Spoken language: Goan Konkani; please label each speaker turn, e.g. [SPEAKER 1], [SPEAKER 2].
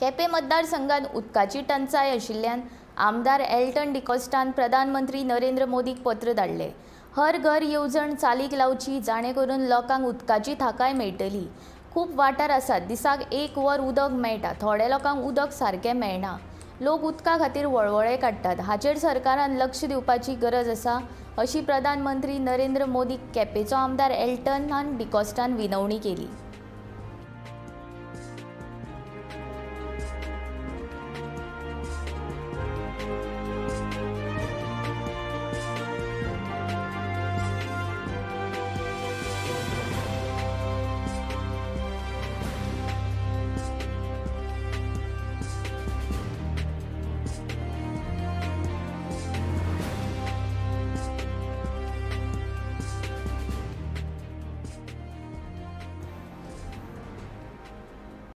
[SPEAKER 1] केपें मतदारसंघात उदकाची टंचाय आशिल्ल्यान आमदार एल्टन डिकॉस्टान प्रधानमंत्री नरेंद्र मोदीक पत्र धाडले. हर घर येवजण चालीक लावची, जाणे करून लोकांक उदकाची थाकाय मेळटली. खूब वाठार आसात दिसाक 1 वर उदक मेळटा, थोड्या लोकांक उदक सारकें मेळना. लोक उदका खातीर वळवळे काडटात. हाचेर सरकारान लक्ष दिवपाची गरज आसा, अशी प्रधानमंत्री नरेंद्र मोदीक केपेंचो आमदार एल्टन डिकॉस्टान विनवणी केली.